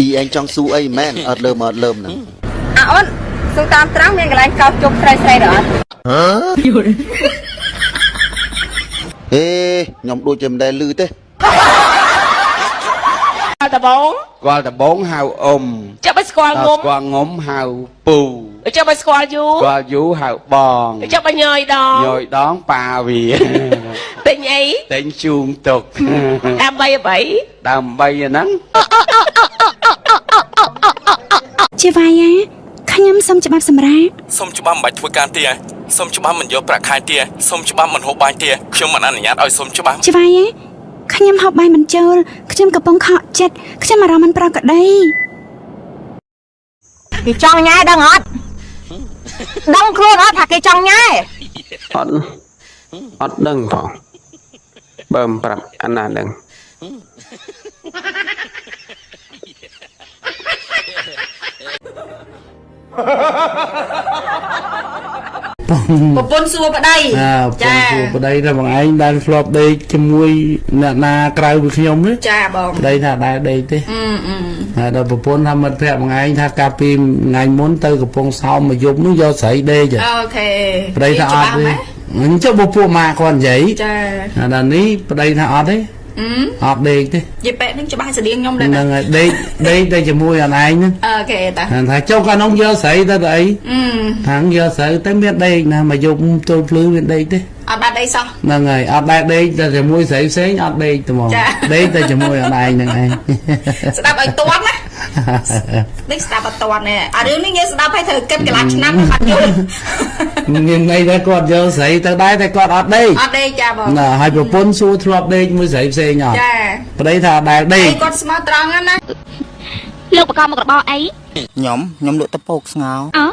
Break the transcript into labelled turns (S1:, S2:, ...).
S1: អ៊ីឯងចង់ស៊ូអីមែនអត់លើមអត់លើមហ្នឹង
S2: អាអូនសួរតាមត្រង់មានកន្លែងកោសជប់ស្រីស្រីឬអត់?
S1: ហេខ្ញុំដូចជាមិនដែលឮទេ
S3: ដបង
S4: ស្គាល់ដបងហៅអ៊ំ
S3: ចាំឲ្យស្គាល់ងុំ
S4: ដល់ស្គាល់ងុំហៅពូ
S3: ចាំឲ្យស្គាល់យូរ
S4: ស្គាល់យូរហៅបង
S3: ចាំឲ្យញយដង
S4: ញយដងប៉ាវា
S3: ទិញអី
S4: តែងជូងទុក
S3: ដើម្បីអ្វី
S4: ដើម្បីអាហ្នឹង
S5: ជាវាយាខ្ញុំសូមច្បាប់សម្រាប់
S6: សូមច្បាប់មិនបាច់ធ្វើការទេសូមច្បាប់មិនយកប្រាក់ខែទេសូមច្បាប់មិនហូបបាយទេខ្ញុំមិនអនុញ្ញាតឲ្យសូមច្បាប់
S5: ជាវាយាខ្ញុំហូបបាយមិនចូលខ្ញុំកំពុងខកចិត្តខ្ញុំអារម្មណ៍មិនប្រក្រតី
S2: គេចង់ញ៉ែដឹងអត់ដឹងខ្លួនអត់ថាគេចង់ញ៉ែ
S7: អត់អត់ដឹងផងបើមិនប្រាប់អាណាដឹង
S2: ប្រពន្ធសួរប្តី
S8: អើ
S2: ចា
S8: ពូប្តីថាបងឯងដែលធ្លាប់ដេកជាមួយអ្នកណាក្រៅពីខ្ញុំទេ
S2: ចាបង
S8: ប្តីថាដែលដេកទេ
S2: អឺអឺ
S8: ហើយដល់ប្រពន្ធថាមិត្តភក្តិបងឯងថាកាលពីថ្ងៃមុនទៅកំពង់សោមមួយយប់នោះយកស្រីដេកហ៎
S2: OK
S8: ប្តីថាអត់ទេអញ្ចឹងបើពួកម៉ាគាត់និយាយ
S2: ចា
S8: ហើយដល់នេះប្តីថាអត់ទេ
S2: អឺ
S8: អត់ដេកទេ
S2: និយាយបែបហ្នឹងច្បាស់ស្តៀងខ្ញុំដែរ
S8: ហ្នឹងហើយដេកដេកតែជាមួយអនឯងហ្នឹង
S2: OK តា
S8: ថាចុះកាលនោះយកស្រីទៅទៅអី
S2: អឺ
S8: ថាងយកស្រីទៅមានដេកណាមួយយប់ទល់ភ្លឺមានដេកទេ
S2: អត់បានដីសោះ
S8: ហ្នឹងហើយអត់ដែលដេកតែជាមួយស្រីផ្សេងអត់ដេកតែហ្មង
S2: ចា
S8: ដេកតែជាមួយអនឯងហ្នឹងឯង
S2: ស្ដាប់ឲ្យតន់ណានេះស្ដាប់អត់តន់ទេអារឿងនេះយើងស្ដាប់ឲ្យត្រូវគិតកន្លះឆ្នាំអត់យល់
S8: មានន័យថាគាត់យកស្រីទៅដែរតែគាត់អត់ដេក
S2: អត់ទេចាបង
S8: ណាហើយប្រពន្ធសួរធ្លាប់ដេកមួយស្រីផ្សេងអត់
S2: ចា
S8: ប្តីថាអត់ដែលដេក
S2: ឯងគាត់ស្មោះត្រង់ហ្នឹងណា
S5: លោកបកមករបរអី
S9: ខ្ញុំខ្ញុំលក់តពោកស្ងោ
S5: អើ